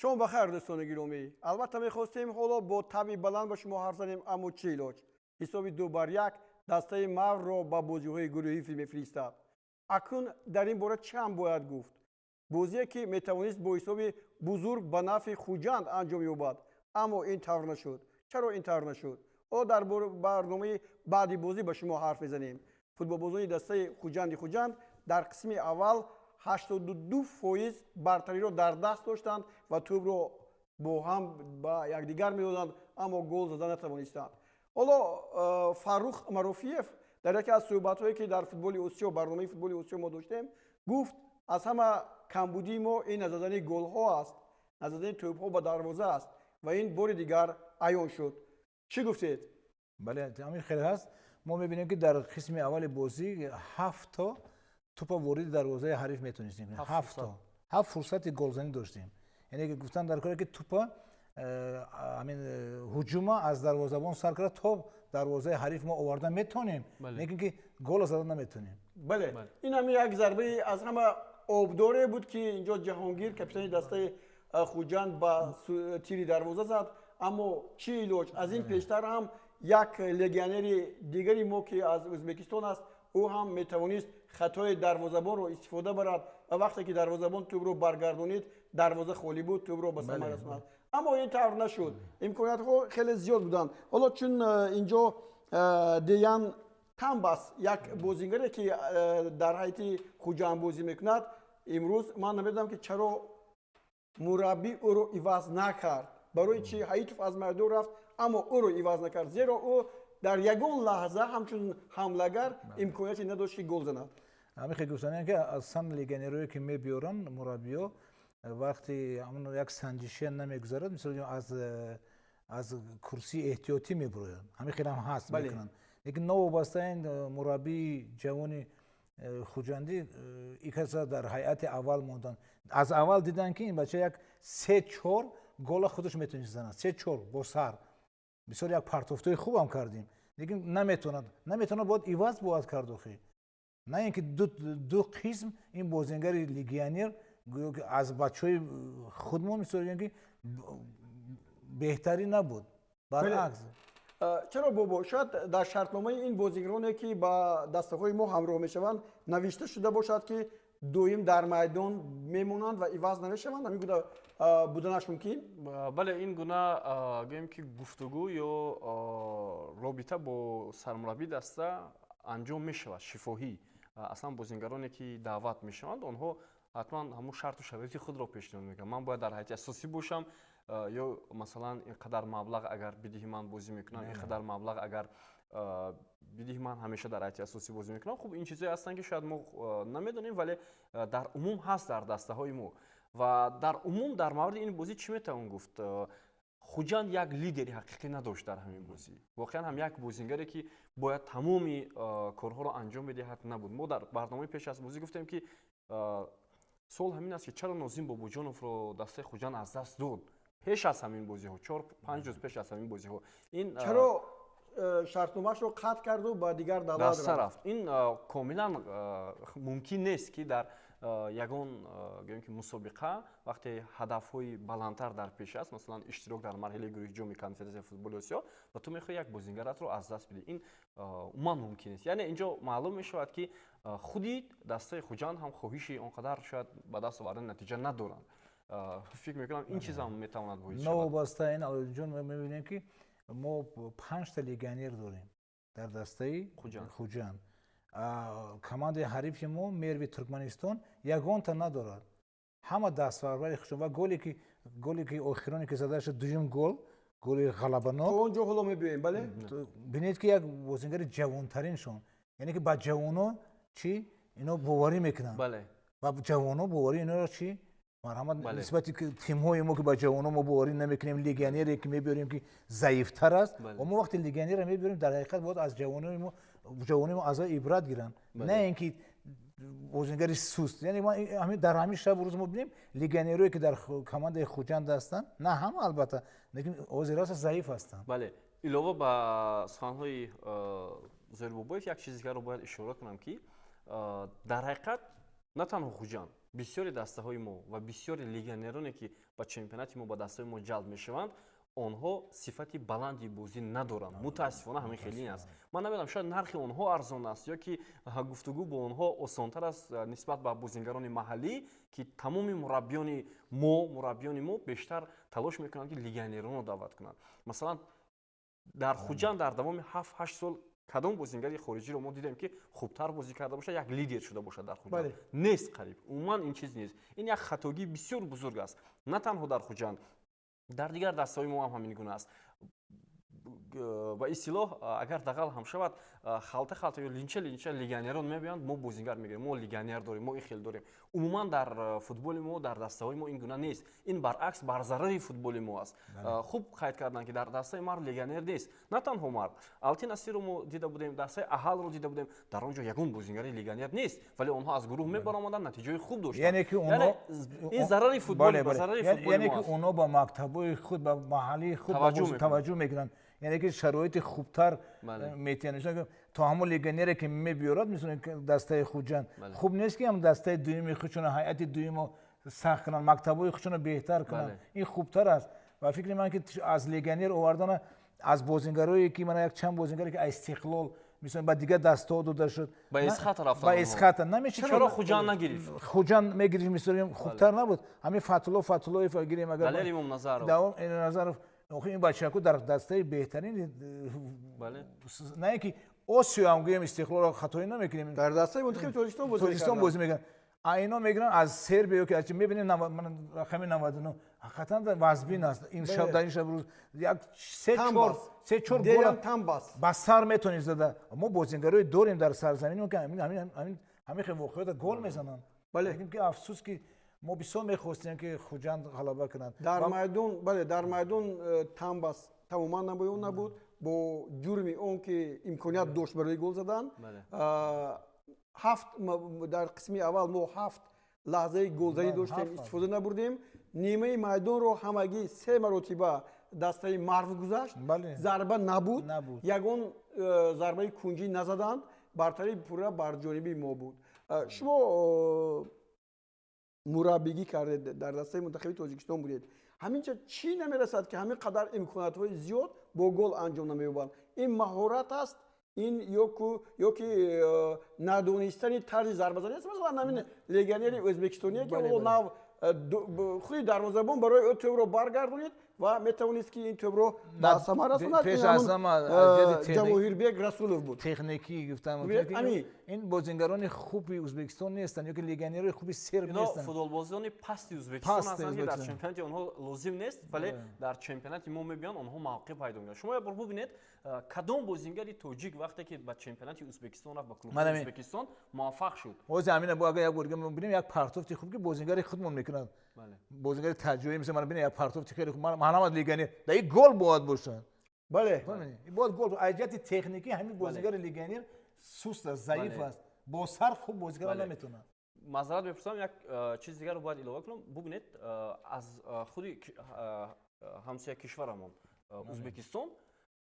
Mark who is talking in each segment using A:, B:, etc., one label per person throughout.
A: Шом ба хайр, дӯстони гиромӣ. Албатта, мехостем ҳоло бо табъи баланд ба шумо ҳарф занем, аммо чӣ илоҷ? Ҳисоби 2-1 дастаи Маврро ба бозиҳои гурӯҳӣ мефиристад. Акнун дар ин бора чанд бояд гуфт? Бозие, ки метавонист бо ҳисоби бузург ба нафъи Хуҷанд анҷом ёбад, аммо ин тавр нашуд. Чаро ин тавр нашуд? Ҳоло дар барномаи баъди бозӣ ба шумо ҳарф мезанем. Футболбозони дастаи Хуҷанди Хуҷанд дар қисми аввал 82% бартариро дар даст доштанд ва тӯбро бо ҳам ба якдигар медоданд, аммо гол зада натавонистанд. Ҳоло Фаррух Марофиев дар яке аз суҳбатҳое, ки дар Футболи Осиё, барномаи Футболи Осиё мо доштем, гуфт: аз ҳама камбудии мо ин назадани голҳо аст, назадани тӯбҳо ба дарвоза аст, ва ин бори дигар аён шуд. Чӣ гуфтед?
B: Бале, ҳамин хел ҳаст. Мо мебинем, ки дар қисми аввали бозӣ ҳафт тӯпа вориди дарвозаи ҳариф метонистем, ҳафт, ҳафт фурсати голзанӣ доштем. Яъне гуфтан дар коре, ки тӯпа ҳамин ҳуҷума аз дарвозабон сар карда то дарвозаи ҳариф мо оварда метонем, лекин ки гола зада наметонем.
A: Бале, ин ҳами як зарбаи аз ҳама обдоре буд, ки инҷо Ҷаҳонгир, капитани дастаи Хуҷанд, ба тири дарвоза зад, аммо чӣ илоҷ? Аз ин пештар ҳам як легионери дигари мо, ки аз Ӯзбекистон аст, ӯ ҳам метавонист хатои дарвозабонро истифода барад ва вақте ки дарвозабон тӯбро баргардонид, дарвоза холӣ буд, тӯбро ба самар расонад, аммо ин тавр нашуд. Имкониятҳо хеле зиёд буданд. Ҳоло чун инҷо Деян Тамбас, як бозингаре, ки дар ҳайати Хуҷанд бозӣ мекунад, имрӯз ман намедонам, ки чаро мураббӣ ӯро иваз накард. Барои чи Ҳаитов аз майдон рафт, аммо ӯро иваз накард? Зеро ӯ дар ягон лаҳза ҳамчун ҳамлагар имконияте надошт, ки гол занад.
B: Ҳамин хел гуфтанем, ки асан легионерое, ки мебиёранд мураббиё, вақти ҳамон як санҷишия намегузарад, мисол, аз курсии эҳтиётӣ мебуроянд. Ҳамин хелам ҳаст, мекунанд. Лекин новобаста ин, мураббии ҷавони хуҷандӣ икаса дар ҳайати аввал монданд. Аз аввал диданд, ки ин бача як се чор гола худаш метавонист занад, се чор бо сар. Бисёр як партофтои хубам кардем, лекин наметавонад, бояд иваз бояд кард охи. На ин ки ду қисм ин бозингари легионер гӯё ки аз бачаҳои худмон, мисол, ки беҳтарӣ набуд, баръакс.
A: Чаро, бобо? Шояд дар шартномаи ин бозигароне, ки ба дастаҳои мо ҳамроҳ мешаванд, навишта шуда бошад, ки доим дар майдон мемонанд ва иваз намешаванд. Ҳамин гуна буданаш мумкин?
C: Бале, ин гуна, гӯем ки, гуфтугӯ ё робита бо сармураббии даста анҷом мешавад шифоҳӣ. Аслан бозингароне, ки даъват мешаванд, онҳо ҳатман ҳамун шарту шароити худро пешниҳод мекунанд: ман бояд дар ҳайати асосӣ бошам ё масалан ин қадар маблағ агар бидиҳӣ, ман бозӣ мекунам, ин қадар маблағ агар бидиҳӣ, ман ҳамеша дар ҳайати асосӣ бозӣ мекунам. Хуб, ин чизое ҳастанд, ки шояд мо намедонем, вале дар умум ҳаст дар дастаҳои мо. Ва дар умум дар мавриди ин бозӣ чӣ метавон гуфт? Хуҷанд як лидери ҳақиқӣ надошт дар ҳамин бозӣ. Воқеан ҳам як бозингаре, ки бояд тамоми корҳоро анҷом бидиҳад, набуд. Мо дар барномаи пеш аз бозӣ гуфтем, ки суол ҳамин аст, ки чаро Нозим Бобоҷоновро дастаи Хуҷанд аз даст дод пеш аз ҳамин бозиҳо, 4-5 рӯз пеш аз ҳамин бозиҳо. Ин
A: Чаро шартномаашро қатъ карду ба дигар давлат
C: даста рафт? Ин комилан мумкин нест, ки дар ягон, гӯем ки, мусобиқа, вақте ҳадафҳои баландтар дар пеш аст, масалан, иштирок дар марҳилаи гурӯҳи Ҷоми Конфедератсияи футболи Осиё, ва ту мехоҳӣ як бозингаратро аз даст бидиҳӣ, ин умуман мумкин нест. Яъне инҷо маълум мешавад, ки худи дастаи Хуҷанд ҳам хоҳиши он қадар шояд ба даст овардани натиҷа надоранд. Фикр мекунам, ин чизам метавонад боис шавад.
B: Новобаста ин, Алоиддинҷон, мебинем, ки мо панҷта легионер дорем дар дастаи Хуҷанд. Командаи ҳарифи мо, Мерви Туркманистон, ягонта надорад, ҳама дастпарвари хушон. Ва голе ки охироне ки зада шуд, дуюм гол, голи ғалабанок.
A: То он ҷо ҳоло мебиёем, бале.
B: Бинед, ки як бозингари ҷавонтариншон, яъне ки ба ҷавоно чӣ ино боварӣ мекунанд. Ба ҷавоно боварӣ иноро чӣ марҳамат, нисбати тимҳои мо, ки ба ҷавоно мо боварӣ намекунем, легионере ки мебиёрем, ки заифтар аст. Ва мо вақте легионерро мебиёрем, дар ҳақиқат бояд аз ҷавонои мо, ҷавонои мо аз он ибрат гиранд, на ин ки бозингари суст. Яъне дар ҳамин шабу рӯз мо бинем, легионерое, ки дар командаи Хуҷанд ҳастанд, на ҳама албатта, лекин ҳозир аст, заиф ҳастанд.
C: Бале, илова ба суханҳои Зоир Бобоев, як чизи дигарро бояд ишора кунам, ки дар ҳақиқат на танҳо Хуҷанд, бисёри дастаҳои мо ва бисёри легионероне, ки ба Ба чемпионати мо, ба дастаи мо ҷалб мешаванд, онҳо сифати баланди бозӣ надоранд. Мутаассифона, ҳамин хеле аст. Ман намедонам, шояд нархи онҳо арзон аст ё ки гуфтугӯ бо онҳо осонтар аст нисбат ба бозингарони маҳаллӣ, ки тамоми мураббиёни мо бештар талош мекунанд, ки легионеронро даъват кунанд. Масалан, дар Хуҷанд дар давоми 7-8 сол кадом бозингари хориҷиро мо дидем, ки хубтар бозӣ карда бошад, як лидер шуда бошад дар Хуҷанд? Нест, қариб умуман ин чиз нест. Ин як хатогии бисёр бузург аст. На танҳо дар Хуҷанд, дар дигар дастаҳои мо ҳам ҳамин гуна аст. Ба истилоҳ, агар дағал ҳам шавад, халта халта ё линча линча легионерон мебиёянд: мо бозингар мегирем, мо легионер дорем, мо ин хел дорем. Умуман дар футболи мо, дар дастаҳои мо ин гуна нест. Ин баръакс бар зарари футболи мо аст. Хуб қайд карданд, ки дар дастаи Марв легионер нест. На танҳо Марв, Алтин Асирро мо дида будем, дастаи Аҳалро дида будем, дар он ҷо ягон бозингари легионер нест, вале онҳо аз гурӯҳ мебаромаданд, натиҷаҳои хуб доштанд. Ин зарари футболи
B: Яъне ки онҳо ба мактабҳои худ, ба маҳаллии худ таваҷҷӯҳ мекунанд, яъне ки шароити хубтар метиҳанд то ҳамон легионере, ки мебиёрад. Мисол, дастаи Хуҷанд хуб нест, ки ҳам дастаи дуюми худшона, ҳайати дуюмо сахт кунанд, мактабҳои худшона беҳтар кунанд, ин хубтар аст. Ва фикри ман, ки аз легионер овардана, аз бозингарое, ки мана як чанд бозингаре, ки аз Истиқлол, мисол, ба дигар дастаҳо дода шуд.
C: Ба Эсхата рафтан.
B: Ба Эсхата.
C: Чаро Хуҷанд нагирифт?
B: Хуҷанд мегирифт, мисол, хубтар набуд? Ҳамин Фатулло Фатуллоев гирем агар.
C: Далер Имомназаров.
B: Назаров. Охи, ин бачаку дар дастаи беҳтарин, на ин ки Осиё ҳам гӯем, Истиқлолро хатоӣ намекунем.
A: Дар дастаи мунтахиби Тоҷикистон бозӣ.
B: Тоҷикистон бозӣ мекунад. А ино мегиранд аз Сербия ё ки аз чи мебинем, рақами 99 ҳақиқатан вазбин аст. Ин шаб, дар ин шаб рӯз як се чор гол ба сар метавонӣ зада. Мо бозингарои дорем дар сарзамини, ки ҳамин хел воқеията гол мезананд. Ки афсӯс, ки мо бисёр мехостем, ки Хуҷанд ғалаба кунад.
A: Дар майдон, бале, дар майдон Тамбас тамоман намоён набуд, бо ҷурми он ки имконият дошт барои гол задан. Ҳафт, дар қисми аввал мо ҳафт лаҳзаи голзанӣ доштем, истифода набурдем. Нимаи майдонро ҳамагӣ се маротиба дастаи Марв гузашт, зарба набуд, ягон зарбаи кунҷӣ назаданд, бартарии пурра бар ҷониби мо буд. Шумо мураббигӣ кардед, дар дастаи мунтахаби Тоҷикистон будед. Ҳаминча чӣ намерасад, ки ҳамин қадар имкониятҳои зиёд бо гол анҷом намеёбанд? Ин маҳорат аст ин ё ки надонистани тарзи зарбазанӣ аст? Масалан, ҳамин легионери ӯзбекистоние, ки ӯ нав худи дарвозабон барои ӯ тӯбро баргардонид ва метавонист, ки ин тӯбро ба самар расонад.
B: Пеш аз ҳама
A: Ҷавоҳирбек Расулов буд.
B: Техникӣ гуфтам, ин бозингарони хуби Ӯзбекистон нестанд ё ки легионерои хуби серб нестанд.
C: Футболбозони пасти Ӯзбекистон ҳастанд, ки дар чемпионати онҳо лозим нест, вале дар чемпионати мо мебиёнд, онҳо мавқеъ пайдо мекунанд. Шумо як бор бубинед, кадом бозингари тоҷик вақте ки ба чемпионати Ӯзбекистон рафт, ба клубҳои Ӯзбекистон муваффақ шуд?
B: Ҳозир ҳамина бо агар як бор бинем, як партофти хуб, ки бозингари худмон мекунад, бозингари таҷрибаи, мисол, ман бинем, як партофти хеле хуб, ман легионер дар ин гол бояд бошад. Бояд гол. Аз ҷиҳати техникӣ ҳамин бозингари легионер суст аст, заиф аст, бо сар хуб бозӣ кардан наметавонад.
C: Маъзарат мепурсам, як чиз дигарро бояд илова кунам. Бубинед, аз худи ҳамсоя кишварамон Ӯзбекистон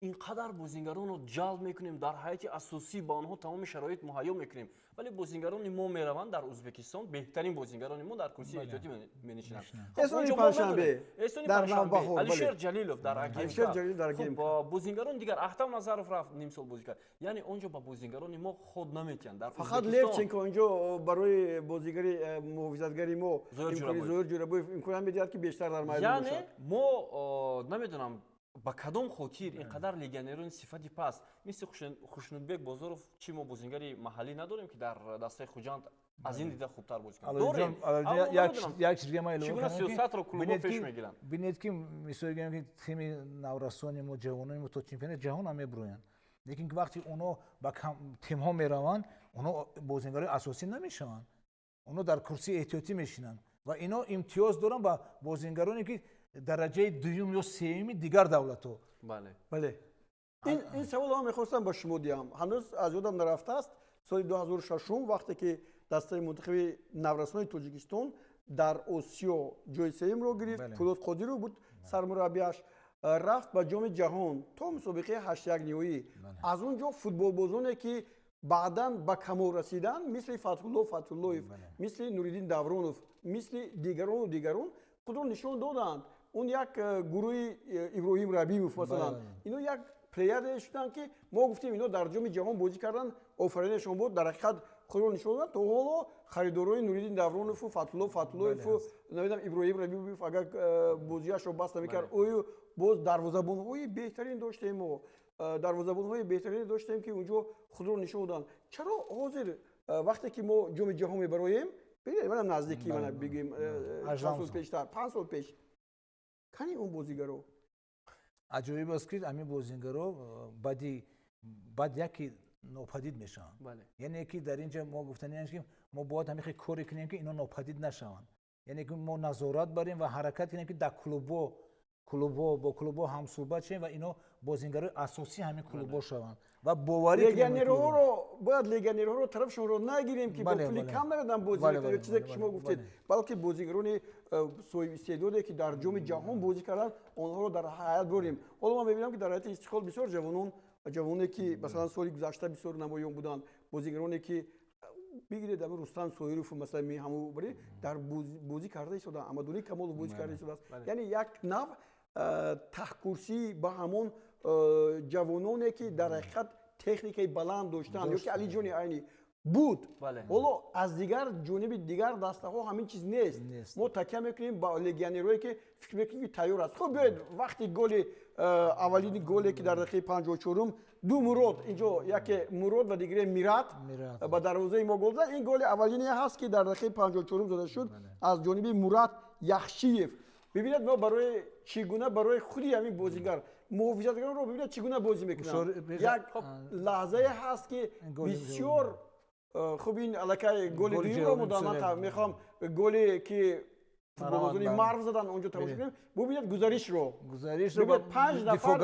C: ин қадар бозингаронро ҷалб мекунем, дар ҳайати асосӣ ба онҳо тамоми шароит муҳайё мекунем, вале бозингарони мо мераванд дар Ӯзбекистон, беҳтарин бозингарони мо дар курсии эҳтиётӣ менишинанд.
A: Эҳсони Панҷшанбе.
C: Эҳсони, Алишер Ҷалилов дар АГМК, бозингарони дигар, Ахтам Назаров рафт, нимсол бозӣ кард. Яъне он ҷо ба бозингарони мо ход наметиҳанд. Дар
A: Фақат Левченко инҷо барои бозигари э, муҳофизатгари мо Зоир Ҷӯрабоев имконият медиҳад, ки бештар дар майдон.
C: Яъне мо намедонам, ба кадом хотир ин қадар легионерони сифати паст, мисли Хушнудбек Бозоров. Чӣ, мо бозингари маҳаллӣ надорем, ки дар дастаи Хуҷанд аз ин дида хубтар бозӣ кунад? Дорем.
B: Як чиз дига ман
C: илова. Чӣ гуна сиёсатро клубҳо пеш мегиранд?
B: Бинед, ки мисол гӯям, ки тими наврасони мо, ҷавонони мо то чемпионати ҷаҳон ҳам мебуроянд, лекин вақти онҳо ба тимҳо мераванд, онҳо бозингарои асосӣ намешаванд, онҳо дар курсии эҳтиётӣ мешинанд ва ино имтиёз доранд ба бозингароне, ки дараҷаи дуюм ё сеюми дигар давлатҳо.
A: Бале, ин саволро мехостам ба шумо диҳам, ҳанӯз аз ёдам нарафтааст. Соли 2006, вақте ки дастаи мунтахаби наврасони Тоҷикистон дар Осиё ҷои сеюмро гирифт, Пулод Қодиров буд сармураббиаш, рафт ба Ҷоми ҷаҳон то мусобиқаи ҳаштяк ниҳоӣ. Аз он ҷо футболбозоне, ки баъдан ба камол расиданд, мисли Фатҳулло Фатҳуллоев, мисли Нуриддин Давронов, мисли дигарону дигарон. Худро нишон доданд. Он як гурӯҳи Иброҳим Рабимов, масалан, ино як плеяде шуданд, ки мо гуфтем, ино дар Ҷоми ҷаҳон бозӣ карданд, офаринашон буд. Дар ҳақиқат худро нишон доданд. То ҳоло харидорони Нуриддин Давронову Фатулло Фатуллоеву, намедонам, Иброҳим Рабимов, агар бозиашро бас намекард, ӯю боз дарвозабонҳои беҳтарин доштем. Мо дарвозабонҳои беҳтарин доштем, ки унҷо худро нишон доданд. Чаро ҳозир, вақте ки мо Ҷоми ҷаҳон мебароем, бибинед, мана наздикӣ, мана бигӯем, чанд сол пештар, 5 сол пеш, кани он бозигаро?
B: Аҷоиб аст, ки ҳамин бозингаро баъди баъд яке нопадид мешаванд. Яъне ки дар ин ҷо мо гуфтанӣ, ки мо бояд ҳамин хел коре кунем, ки ино нопадид нашаванд, яъне ки мо назорат барем ва ҳаракат кунем, ки дар клубҳо бо клубҳо ҳамсӯҳбат шавем ва ино бозингарои асосии ҳамин клубҳо шаванд ва боварӣ.
A: Легионерҳоро бояд, легионерҳоро тарафшонро нагирем, ки бо пули кам нарадам бозӣ мекунанд ё чизе, ки шумо гуфтед, балки бозигарони соҳиби истеъдоде, ки дар Ҷоми ҷаҳон бозӣ карданд, онҳоро дар ҳайат борем. Ҳоло ман мебинам, ки дар ҳайати Истиқлол бисёр ҷавонон, ҷавоне, ки масалан соли гузашта бисёр намоён буданд, бозигароне, ки бигиред, ами Рустам Соиров, масалан, ҳаму дар бозӣ карда истода, Амадуни Камолов бозӣ карда истодааст. Яъне як нав таҳкурсӣ ба ҳамон ҷавононе, ки дар ҳақиқат техникаи баланд доштанд, ё ки Алиҷони Айнӣ буд. Ҳоло аз дигар ҷониби дигар дастаҳо ҳамин чиз нест. Мо такя мекунем ба легионерое, ки фикр мекунем, ки тайёр аст. Хуб, биёед, вақти голи аввалини, голе, ки дар дақиқаи 54-ум ду Мурод, инҷо яке Мурод ва дигаре Мират, ба дарвозаи мо гол зад. Ин голи аввалине ҳаст, ки дар дақиқаи 54-ум зада шуд аз ҷониби Мурат Яхшиев. Бибинед, мо барои чӣ гуна, барои худи ҳамин бозигар, муҳофизатгаронро бибинед, чӣ гуна бозӣ мекунанд. Як лаҳзае ҳаст, ки бисёр хуб, ин аллакай голи дуюмро мо, ман мехоҳам голе, ки футболбозони Марв заданд, онҷо тамошо кунем. Бубинед гузаришро, панҷ нафар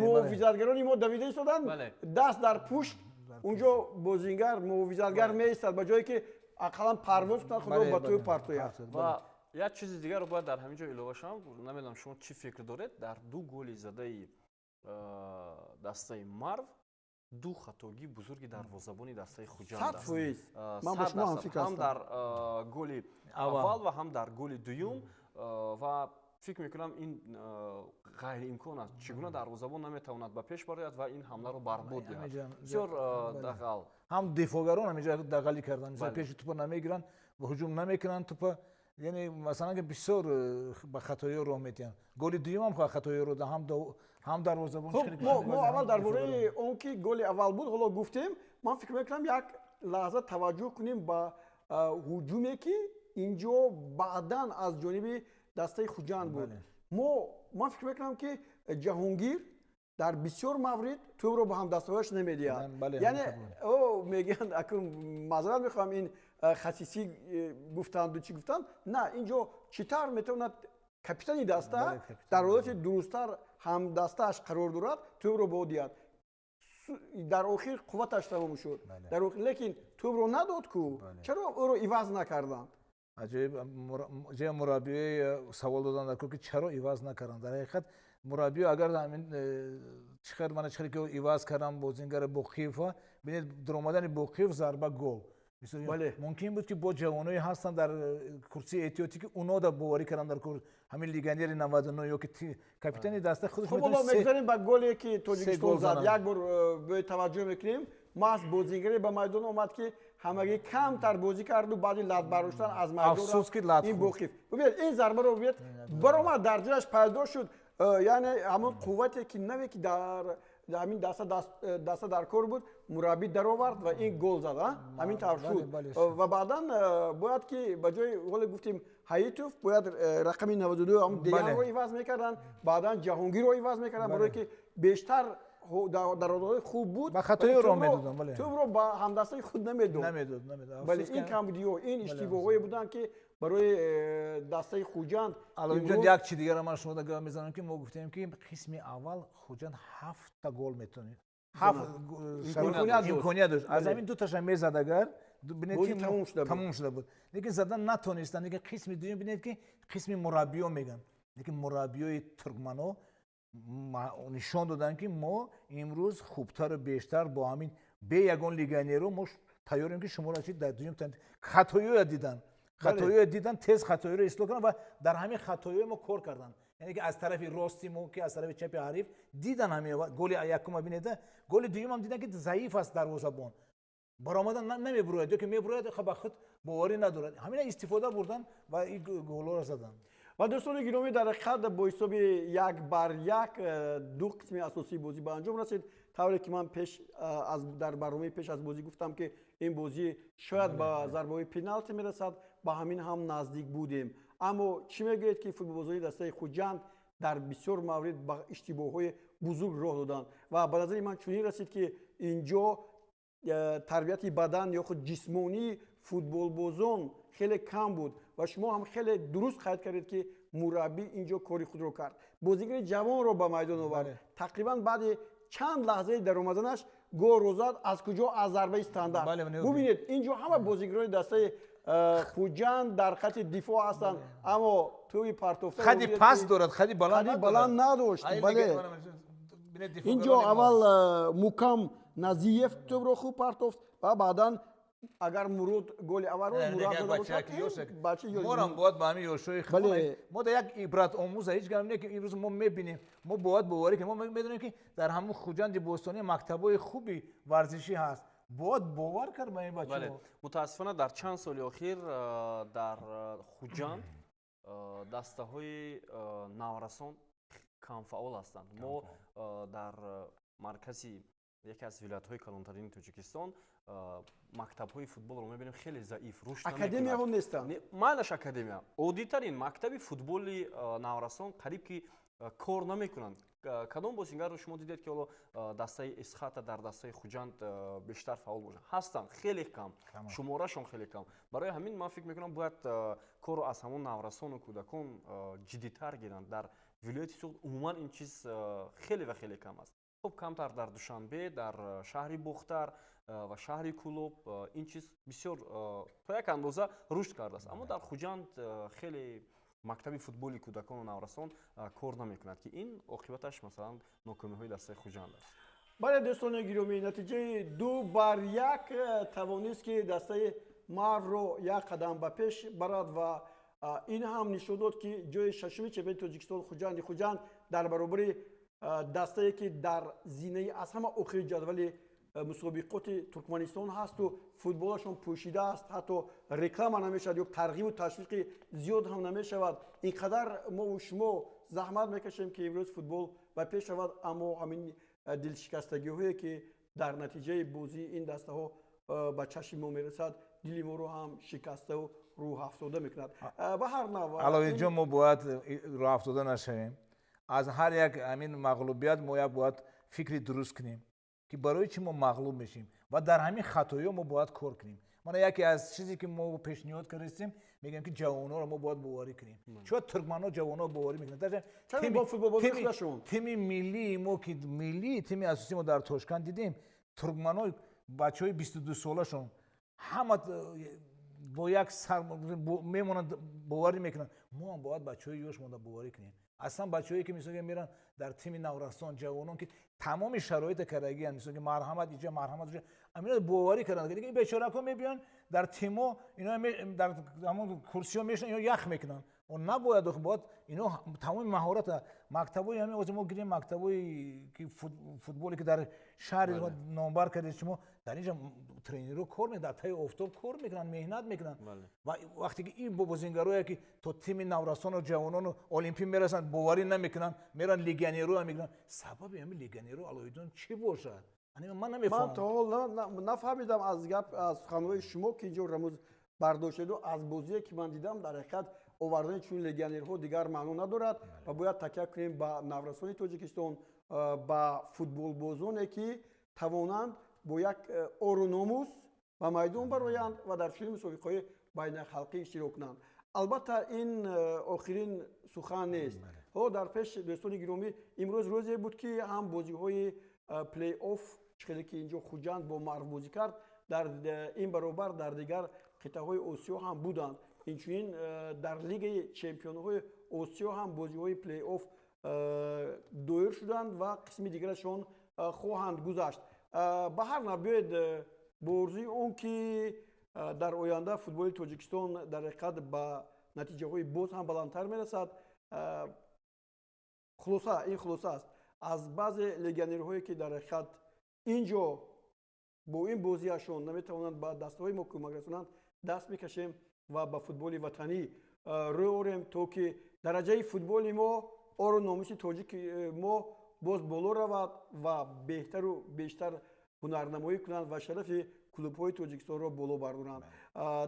A: муҳофизатгарони мо давида истоданд, даст дар пушт. Унҷо бозингар, муҳофизатгар меистад, ба ҷое ки ақаллан парвоз кунад, худро ба тӯй партояд.
C: Як чизи дигарро бояд дар ҳамин ҷо илова шавам. Намедонам, шумо чӣ фикр доред: дар ду голи задаи дастаи Марв ду хатогии бузурги дарвозабони дастаи Хуҷанд. Ҳам дар голи аввал ва ҳам дар голи дуюм. Ва фикр мекунам, ин ғайриимкон аст. Чӣ гуна дарвозабон наметавонад ба пеш барояд ва ин ҳамларо барбод диҳад? Бисёр дағал.
B: Ҳам дифоъгарон ҳаминҷо дағалӣ карданд, пеши тупа намегиранд ва ҳуҷум намекунанд тупа. Яъне, масалан, ки бисёр ба хатоиҳо роҳ медиҳанд. Голи дуюм ҳам хатоиҳо ро ҳам дарвозабон.
A: Мо аввал дар бораи он, ки голи аввал буд, ҳоло гуфтем. Ман фикр мекунам, як лаҳза таваҷҷӯҳ кунем ба ҳуҷуме, ки инҷо баъдан аз ҷониби дастаи Хуҷанд буд. Мо, ман фикр мекунам, ки Ҷаҳонгир дар бисёр маврид тӯбро ба ҳамдастаҳояш намедиҳад. Яъне ӯ мегӯянд, акун маъзарат мехоҳам, ин хасисӣ гуфтанду чӣ гуфтанд. На, инҷо чӣ тавр метавонад капитани даста дар ҳолати дурусттар ҳамдастааш қарор дорад, тӯбро ба ӯ диҳад? Дар охир қувваташ тамом шуд, лекин тӯбро надод ку. Чаро ӯро иваз накарданд?
B: Аҷоиб ҷои мураббиёи савол доданд дар ки чаро иваз накарданд. Дар ҳақиқат мураббиё агар ҳамин чихел, мана чихел ки иваз кардам бозингара Боқиева, бинед, дуромадани Боқиев, зарба, гол. Мумкин буд, ки бо ҷавоное ҳастанд дар курсии эҳтиётӣ, ки уно да боварӣ карданд дар ҳамин легионери 99 ё ки капитани даста худаш.
A: Хуб, ҳоло мегузарем ба голе, ки Тоҷикистон зад. Як бор таваҷҷӯҳ мекунем. Маҳз бозигаре ба майдон омад, ки ҳамагӣ камтар бозӣ карду баъди лат бардоштан аз майдон. Ин Боқиев, бибинед, ин зарбаро бибинед, баромад, дар ҷояш пайдо шуд. Яъне ҳамон қуввате, ки наве, ки дар ҳамин даста дар кор буд, мураббӣ даровард ва ин гол зад. Ҳамин тавр шуд. Ва баъдан бояд ки ба ҷои, ҳоле гуфтем, Ҳаитов, бояд рақами 92, ҳамн Деянро иваз мекарданд, баъдан Ҷаҳонгирро иваз мекарданд, барое ки бештар дар ҳолатҳои хуб буд.
B: Ба хатои роҳ медодам.
A: Тӯбро ба ҳамдастаи худ намедод.
B: Намедод, намедод.
A: Бале, ин камбудиҳо, ин иштибоҳҳое буданд, ки барои дастаи Хуҷанд.
B: Алоҷон, як чи дигара ман шумо гап мезанам, ки мо гуфтем, ки қисми аввал Хуҷанд ҳафта гол метонид, ҳафт имконият дошт. Аз ҳамин дуташа мезад агар, бинед, ки тамом шуда буд, лекин задан натонистанд. Лекин қисми дуюм, бинед, ки қисми мураббиё мегӯянд, лекин мураббиёи туркмано нишон доданд, ки мо имрӯз хубтару бештар бо ҳамин бе ягон легионеро мо тайёрем, ки шуморо чи дар дуюм тайм хатоиёя дидан. Хатоиро дидан, тез хатоиро ислоҳ карданд ва дар ҳамин хатоиҳои мо кор карданд. Яъне ки аз тарафи рости мо, ки аз тарафи чапи ҳариф дидан, ҳамин голи якума бинеда, голи дуюмам дидан, ки заиф аст дарвозабон, баромадан намебурояд ё ки мебурояд, ба худ боварӣ надорад. Ҳамина истифода бурдан ва ин голҳоро заданд.
A: Ва дӯстони гиромӣ, дар ҳақиқат бо ҳисоби 1-1 ду қисми асосии бозӣ ба анҷом расид. Тавре ки ман пеш аз дар барномаи пеш аз бозӣ гуфтам, ки ин бозӣ шояд ба зарбаҳои пеналти мерасад, ба ҳамин ҳам наздик будем. Аммо чӣ мегӯед, ки футболбозони дастаи Хуҷанд дар бисёр маврид ба иштибоҳҳои бузург роҳ доданд ва ба назари ман чунин расид, ки инҷо тарбияти бадан ё худ ҷисмонии футболбозон хеле кам буд. Ва шумо ҳам хеле дуруст қайд кардед, ки мураббӣ инҷо кори худро кард, бозигари ҷавонро ба майдон овард, тақрибан баъди чанд лаҳзаи даромаданаш голро зад. Аз куҷо? Аз зарбаи стандарт. Бубинед, инҷо ҳама бозигарони дастаи Хуҷанд дар хати дифоъ ҳастанд, аммо тӯби партофта
B: хади пас дорад, хади
A: баланд надошт. Бале, инҷо аввал Мукам Назиев тӯбро хуб партофт ва баъдан агар Муруд голи аввалро
B: Мурод бояд ба ҳамин ёшои мо да як ибрат омӯза. Ҳеҷ гап не, ки имрӯз мо мебинем, мо бояд боварӣ кунем. Мо медонем, ки дар ҳамун Хуҷанди бостонӣ мактабҳои хуби варзишӣ ҳаст, бояд бовар кард ба ин бачаҳо.
C: Мутаассифона, дар чанд соли охир дар Хуҷанд дастаҳои наврасон камфаъол ҳастанд. Мо дар маркази яке аз вилоятҳои калонтарини Тоҷикистон мактабҳои футболро мебинем, хеле заиф, рушд.
A: Академияҳо нестанд.
C: Майлаш академия, оддитарин мактаби футболи наврасон қариб ки кор намекунанд. Кадом бозингарро шумо дидед, ки ҳоло дастаи Эсхата дар дастаи Хуҷанд бештар фаъол бошанд? Ҳастанд, хеле кам, шуморашон хеле кам. Барои ҳамин ман фикр мекунам, бояд корро аз ҳамон наврасону кӯдакон ҷиддитар гиранд. Дар вилояти Суғд умуман ин чиз хеле ва хеле кам аст. Хуб, камтар дар Душанбе, дар шаҳри Бохтар ва шаҳри Кӯлоб ин чиз бисёр то як андоза рушд кардааст, аммо дар Хуҷанд хеле мактаби футболи кӯдакону наврасон кор намекунад, ки ин оқибаташ, масалан, нокомиҳои дастаи Хуҷанд аст.
A: Бале, дӯстони гиромӣ, натиҷаи 2-1 тавонист, ки дастаи Марвро як қадам ба пеш барад ва ин ҳам нишон дод, ки ҷои шашуми чемпионати Тоҷикистон Хуҷанди Хуҷанд дар баробари дастае, ки дар зинаи аз ҳама охири ҷадвали мусобиқоти Туркманистон ҳасту футболашон пӯшида аст, ҳатто реклама намешавад ё тарғибу ташвиқи зиёд ҳам намешавад. Ин қадар мову шумо заҳмат мекашем, ки имрӯз футбол ба пеш равад, аммо ҳамин дилшикастагиҳое, ки дар натиҷаи бозии ин дастаҳо ба чашми мо мерасад, дили моро ҳам шикаставу рӯҳафтода мекунад. Ба ҳар нав,
B: Алоиддинҷон, мо бояд рӯҳафтода нашавем. Аз ҳар як ҳамин мағлубият мо як бояд фикри дуруст кунем, ки барои чӣ мо мағлуб мешем ва дар ҳамин хатоиҳо мо бояд кор кунем. Мана яке аз чизе, ки мо пешниҳод кардастем, мегӯем, ки ҷавонҳоро мо бояд боварӣ кунем. Чояд туркманҳо ҷавонҳо боварӣ мекунанд. Тими миллии мо, ки миллии тими асосии мо дар Тошканд дидем, туркманҳо бачаҳои 22 солашон ҳама бо як сар мемонанд, боварӣ мекунанд. Мо ҳам бояд бачаҳои ёш монда боварӣ кунем. Аслан бачаҳое, ки мисол меран дар тими наврасон, ҷавонон, ки тамоми шароита кардагианд, мисол ки марҳамат иҷа, марҳамат иҷа, амино боварӣ карданд. Ин бечорако мебиён дар тимо, ино дар ҳамон курсиҳо мешинанд, ино ях мекунанд. Он набояд, бояд ино тамоми маҳората мактабҳои ҳамин ҳозир мо гирем, мактабҳои ки футболе, ки дар шаҳри номбар кардед шумо, дар инҷа тренерҳо кор мекунанд, дар таи офтоб кор мекунанд, меҳнат мекунанд. Ва вақте ки ин бозингарое, ки то тими наврасону ҷавонону олимпӣ мерасанд, боварӣ намекунанд, меранд легионерро мегиранд. Сабаби ҳамин легионерро, Алоиддин, чӣ бошад? Ман намефаҳмам.
A: Ман то ҳол нафаҳмидам аз гап, аз суханҳои шумо, ки инҷо рамуз бардоштеду аз бозие, ки ман дидам, дар ҳақиқат овардани чунин легионерҳо дигар маъно надорад ва бояд такя кунем ба наврасони Тоҷикистон, ба футболбозоне, ки тавонанд бо як ору номус ба майдон бароянд ва дар чунин мусобиқаҳои байналхалқӣ иштирок кунанд. Албатта, ин охирин сухан нест. Ҳоло дар пеш, дӯстони гиромӣ, имрӯз рӯзе буд, ки ҳам бозиҳои плей-офф, хеле ки инҷо Хуҷанд бо Марв бозӣ кард, дар ин баробар дар дигар қитъаҳои Осиё ҳам буданд. Инчунин дар Лигаи чемпионҳои Осиё ҳам бозиҳои плей-офф доир шуданд ва қисми дигарашон хоҳанд гузашт. Ба ҳар нав, биёед бо орзуи он ки Дар оянда футболи Тоҷикистон дар ҳақиқат ба натиҷаҳои боз ҳам баландтар мерасад. Хулоса, ин хулоса аст, аз баъзе легионерҳое, ки дар ҳақиқат ин ҷо бо ин бозиашон наметавонанд ба дастаҳои мо кӯмак расонанд, даст мекашем ва ба футболи ватанӣ рӯ орем, то ки дараҷаи футболи мо, ору номуси тоҷики мо боз боло равад ва беҳтару бештар ҳунарнамоӣ кунанд ва шарафи клубҳои Тоҷикистонро боло бардоранд.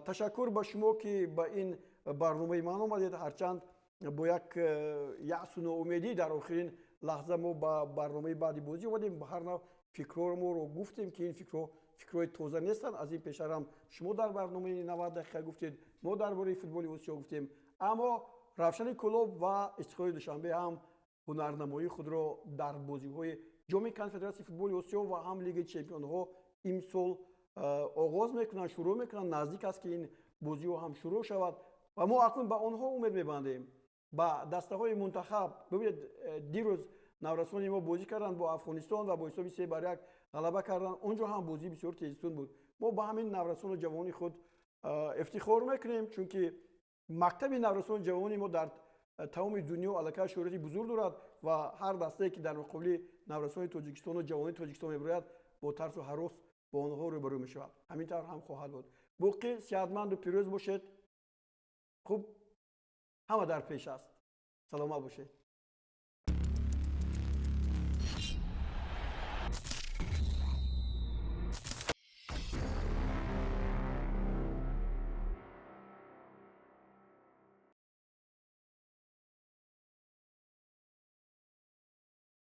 A: Ташаккур ба шумо, ки ба ин барномаи ман омадед. Ҳарчанд бо як яъсу ноумедӣ дар охирин лаҳза мо ба барномаи баъди бозӣ омадем, ба ҳар нав фикрҳоро моро гуфтем, ки ин фикрҳо фикрҳои тоза нестанд. Аз ин пештарам шумо дар барномаи 90 дақиқа гуфтед, мо дар бораи футболи Осиё гуфтем. Аммо Равшани Кӯлоб ва Истиқлоли Душанбе ҳам ҳунарнамоии худро дар бозиҳои Ҷоми Конфедератсияи футболи Осиё ва ҳам Лигаи чемпионҳо имсол оғоз мекунанд, шурӯъ мекунанд. Наздик аст, ки ин бозиҳо ҳам шурӯъ шавад ва мо акнун ба онҳо умед мебандем, ба дастаҳои мунтахаб. Бибинед, дирӯз наврасони мо бозӣ карданд бо Афғонистон ва бо ҳисоби 3-1 ғалаба карданд. Он ҷо ҳам бозӣ бисёр тезтун буд. Мо ба ҳамин наврасону ҷавони худ ифтихор мекунем, чунки мактаби наврасону ҷавони мо дар тамоми дунё аллакай шӯҳрати бузург дорад ва ҳар дастае, ки дар муқобили наврасони Тоҷикистону ҷавони Тоҷикистон мебирояд, бо тарсу ҳарос бо онҳо рӯбарӯ мешавад. Ҳамин тавр ҳам хоҳад буд. Боқӣ сиҳатманду пирӯз бошед. Хуб, ҳама дар пеш аст. Саломат бошед.